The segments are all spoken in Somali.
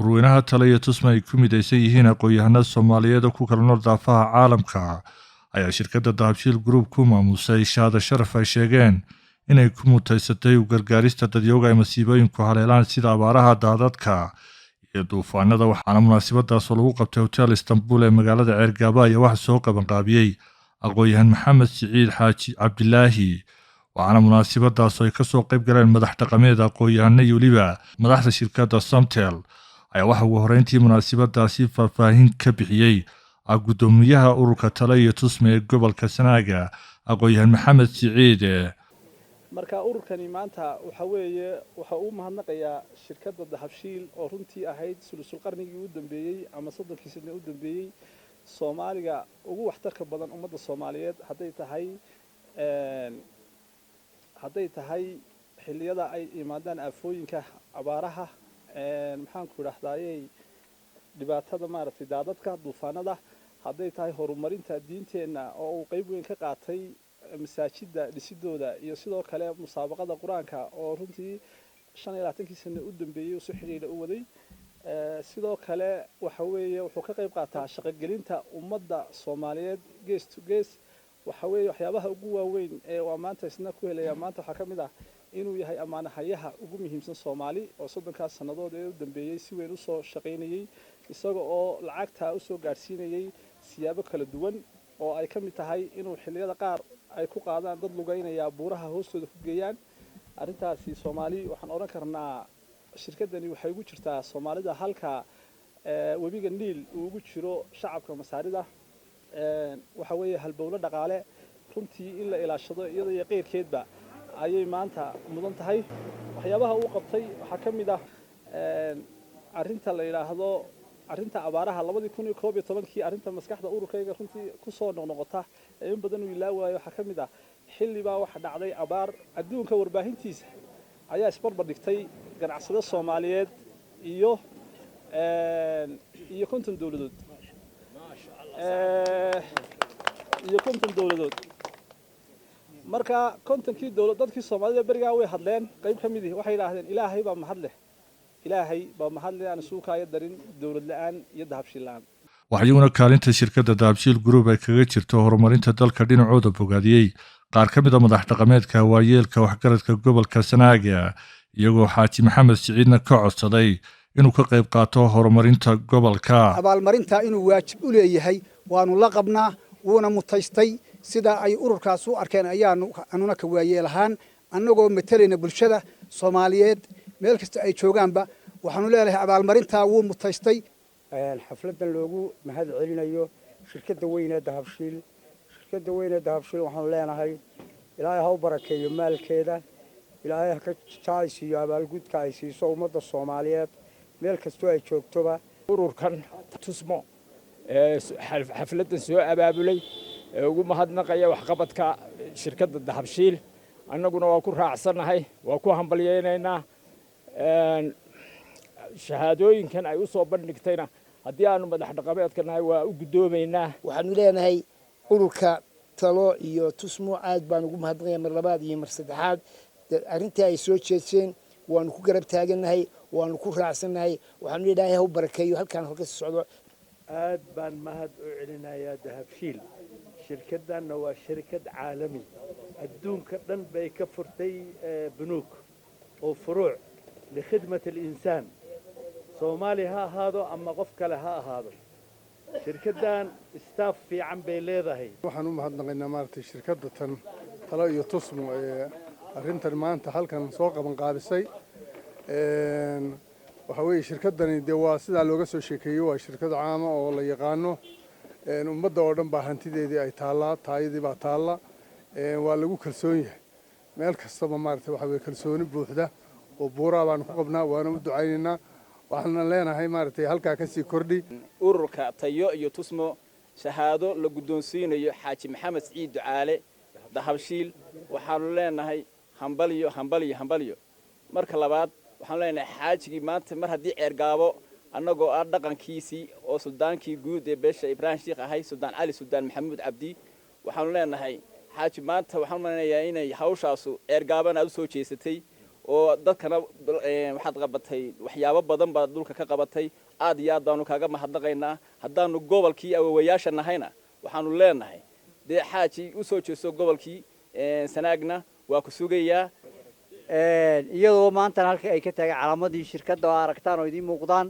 Ururweynaha Talo iyo Tusmo ay ku midaysan yihiin aqoon-yahano Soomaaliyeed oo ku kala nool daafaha caalamka ayaa shirkadda Dahabshiil Group ku maamusay shahaado sharaf ay sheegeen inay ku mutaysatay u gargaarista dadyooga ay masiibooyinku haleelaan sida abaaraha, daadadka iyo duufaanada. Waxaana munaasabadaas oo lagu qabtay Hotel Istanbul ee magaalada Ceergaaba ayaa waxa soo qabanqaabiyey aqoon-yahan Maxamed Siciid Xaaji Cabdilaahi. Waxaana munaasabadaas oo ay kasoo qayb galeen madax dhaqameed, aqoon-yahano iyo weliba madaxda shirkadda Somtel ayaa waxa ugu horeyntii munaasabadaasi faahfaahin ka bixiyey guddoomiyaha ururka Talo iyo Tusme ee gobolka Sanaaga, aqoon-yahan Maxamed Siciid. Marka ururkani maanta waxa weeye waxa uu mahadnaqayaa shirkadda Dahabshiil oo runtii ahayd sulusul qarnigii u dambeeyey ama 30kii sane u dambeeyey Soomaaliga ugu waxtarka badan ummadda Soomaaliyeed, hadday tahay xilliyada ay imaadaan aafooyinka abaaraha, maxaanku idhahdayey, dhibaatada maaragtay, daadadka, duufaanada, hadday tahay horumarinta diinteenna oo uu qayb weyn ka qaatay masaajidda dhisidooda, iyo sidoo kale musaabaqada Qur-aanka oo runtii 25kii sane u dambeeyey si xidhiidha u waday. Sidoo kale waxa weeye wuxuu ka qayb qaataa shaqogelinta ummadda Soomaaliyeed gees to gees. Waxa weeye waxyaabaha ugu waaweyn ee waa maanta isna ku helaya maanta waxaa ka mid ah inuu yahay ammaanahayaha ugu muhiimsan Soomaali oo 30kaas sannadood ee u dambeeyey si weyn usoo shaqaynayey, isaga oo lacagta usoo gaadhsiinayey siyaabo kala duwan oo ay ka mid tahay inuu xilliyada qaar ay ku qaadaan dad lugaynaya buuraha hoostooda ku geeyaan. Arrintaasi Soomaali waxaan odhan karnaa shirkaddani waxay ugu jirtaa Soomaalida halka webiga Niil uu ugu jiro shacabka Masaarida. Waxa weeye halbowlo dhaqaale runtii in la ilaashado iyada iyo qeyrkeedba ayay maanta mudan tahay. Waxyaabaha uu qabtay waxaa ka mid ah arrinta la yidhaahdo arrinta abaaraha 2011kii. Arrinta maskaxda ururkayga runtii kusoo noqnoqota ee in badan uu ilaa waayo waxaa ka mid ah xilli baa waxa dhacday abaar. Adduunka warbaahintiisa ayaa isbarbar dhigtay ganacsado Soomaaliyeed iyo 50 dowladood iyo 50 dowladood. Marka 50kii dowlad, dadkii Soomaalida berigaa way hadleen. Qayb ka midii waxay yidhaahdeen, "Ilaahay baa mahad leh, Ilaahay baa mahad leh aan isuukaayo darin dowlad la-aan iyo Dahabshiil la-aan." Waxaa iyaguna kaalinta shirkadda Dahabshiil Group ay kaga jirto horumarinta dalka dhinacooda bogaadiyey qaar ka mid a madax dhaqameedka, waayeelka, waxgaradka gobolka Sanaaga, iyagoo Xaaji Maxamed Siciidna ka codsaday inuu ka qayb qaato horumarinta gobolka. Abaalmarinta inuu waajib u leeyahay waanu la qabnaa, wuuna mutaystay. Sida ay ururkaas u arkeen ayaanu anuna ka waayeel ahaan, annagoo matalayna bulshada Soomaaliyeed meel kasta ay joogaanba, waxaanu leenahay abaalmarintaa wuu mutaystay. Xafladan loogu mahad celinayo shirkadda weyn ee Dahabshiil, shirkadda weyn ee Dahabshiil, waxaanu leenahay Ilaahay ha u barakeeyo maalkeeda, Ilaahay ha ka jacaysiiyo abaalgudka ay siiso ummadda Soomaaliyeed meel kastoo ay joogtoba. Ururkan Tusmo ee xafladdan soo abaabulay ee ugu mahadnaqaya waxqabadka shirkadda Dahabshiil, annaguna waa ku raacsannahay, waa ku hambalyaynaynaa. Shahaadooyinkan ay u soo bandhigtayna, haddii aanu madax dhaqameedka nahay, waa u guddoomaynaa. Waxaanu leenahay ururka Talo iyo Tusmo aad baan ugu mahadnaqaya mar labaad iyo mar saddexaad. Arrintii ay soo jeedseen waanu ku garab taagannahay, waanu ku raacsannahay. Waxaanu Ilaahay ha u barakeeyo halkaan halka socdo. Aad baan mahad u celinayaa Dahabshiil. Shirkaddanna waa shirkad caalami, adduunka dhan bay ka furtay bunuug oo furuuc لخدمة الإنسان. Soomaali ha ahaado ama qof kale ha ahaado, shirkaddan staff fiican bay leedahay. Waxaan u mahadnaqaynaa maaragtay shirkadda tan Talo iyo Tusmo ee arrintan maanta halkan soo qaban qaabisay. Waxaa weeye shirkaddani dee waa sidaa looga soo sheekeeyey, waa shirkad caama oo la yaqaano. Ummadda oo dhan baa hantideedii ay taallaa, taayadii baa taalla, waa lagu kalsoon yahay meel kastaba. Maaragtay waxaa weye kalsooni buuxda oo buuraa baanu ku qabnaa, waana u ducaynaynaa, waxaana leenahay maaragtay halkaa kasii kordhi. Ururka Tayo iyo Tusmo shahaado la guddoonsiinayo Xaaji Maxamed Siciid Ducaale Dahabshiil, waxaanu leenahay hambalyo, hambalyo, hambalyo. Marka labaad waxaanu leenahay xaajigii maanta mar haddii Ceergaabo annagoo ah dhaqankiisii oo suldaankii guud ee beesha Ibraahim Sheikh ahay, Suldaan Cali Suldaan Maxamuud Cabdi, waxaanu leenahay xaaji maanta waxaan maleynayaa inay hawshaasu Ceergaabana aad u soo jeesatay. Oo dadkana waxaad qabatay waxyaabo badan baad dhulka ka qabatay. Aad iyo aad baanu kaaga mahadnaqaynaa. Haddaanu gobolkii awowayaasha nahayna, waxaanu leenahay dee xaaji u soo jeesto gobolkii Sanaagna, waa ku sugayaa. Iyadoo maantana halka ay ka taagay calaamadii shirkadda oo aragtaan oo idiin muuqdaan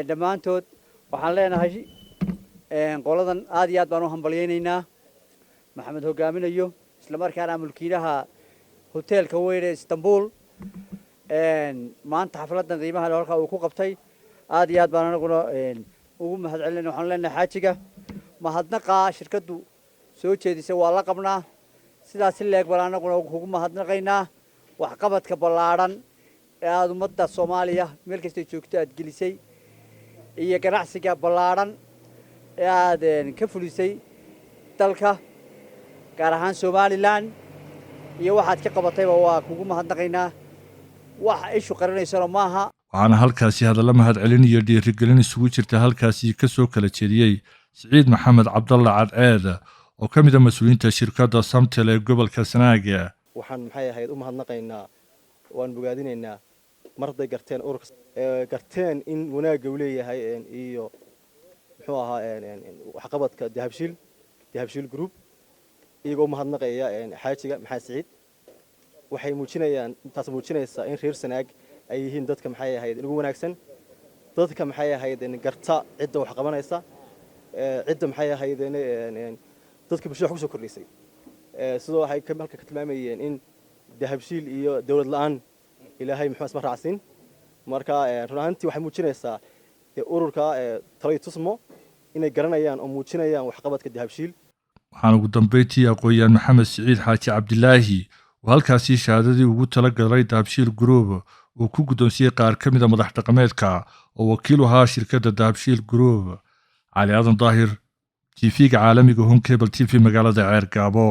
dhammaantood, waxaan leenahay qoladan aad iyo aad baan u hambalyaynaynaa. Maxamed hogaaminayo, isla markaana mulkiilaha hoteelka weyn ee Istanbul, maanta xafladdan qiimaha leh halkaa uu ku qabtay, aad iyo aad baan anaguna ugu mahad celinayna. Waxaan leenahay xaajiga mahadnaqaa shirkaddu soo jeedisay waa la qabnaa. Sidaas si leeg baan anaguna kugu mahadnaqaynaa waxqabadka ballaadhan ee aada ummadda Soomaaliya meel kastay joogto aad gelisay iyo ganacsiga ballaadhan ee aada ka fulisay dalka, gaar ahaan Somaliland, iyo waxaad ka qabatayba waa kugu mahadnaqaynaa. Wax ishu qarinaysana maaha. Waxaana halkaasi hadalla mahadcelin iyo dhiirigelin isugu jirta halkaasi ka soo kala jeediyey Siciid Maxamed Cabdalla Cadceed oo ka mid a mas-uuliyiinta shirkadda Samtel ee gobolka Sanaaga. Waxaan maxay ahayd u mahadnaqaynaa, waan bogaadinaynaa mar hadday garteen ururka, garteen in wanaagga uu leeyahay iyo muxuu ahaa waxqabadka Dahabshiil, Dahabshiil Group, iyagoo u mahadnaqaya xaajiga Maxamed Siciid. Waxay muujinayaan, taas muujinaysaa in reer Sanaag ay yihiin dadka maxay ahayd ugu wanaagsan, dadka maxay ahayd garta cidda wax qabanaysa, cidda maxay ahayd dadka bulshada wax kusoo kordhisay. Sidoo waxay halka ka tilmaamayeen in Dahabshiil iyo dowlad la-aan Ilaahay muxuu isma raacsiin. Marka run ahaantii waxay muujinaysaa ururka Talo Tusmo inay garanayaan oo muujinayaan waxqabadka Dahabshiil. Waxaana ugu dambeyntii aqoon-yahan Maxamed Siciid Xaaji Cabdilaahi oo halkaasi shahaadadii ugu talagalay Dahabshiil Group uu ku guddoonsiiyey qaar ka mid a madax dhaqameedka oo wakiil u ahaa shirkadda Dahabshiil Group. Cali Aadan Daahir, TV-ga caalamiga Horn Cable TV, magaalada Ceergaabo.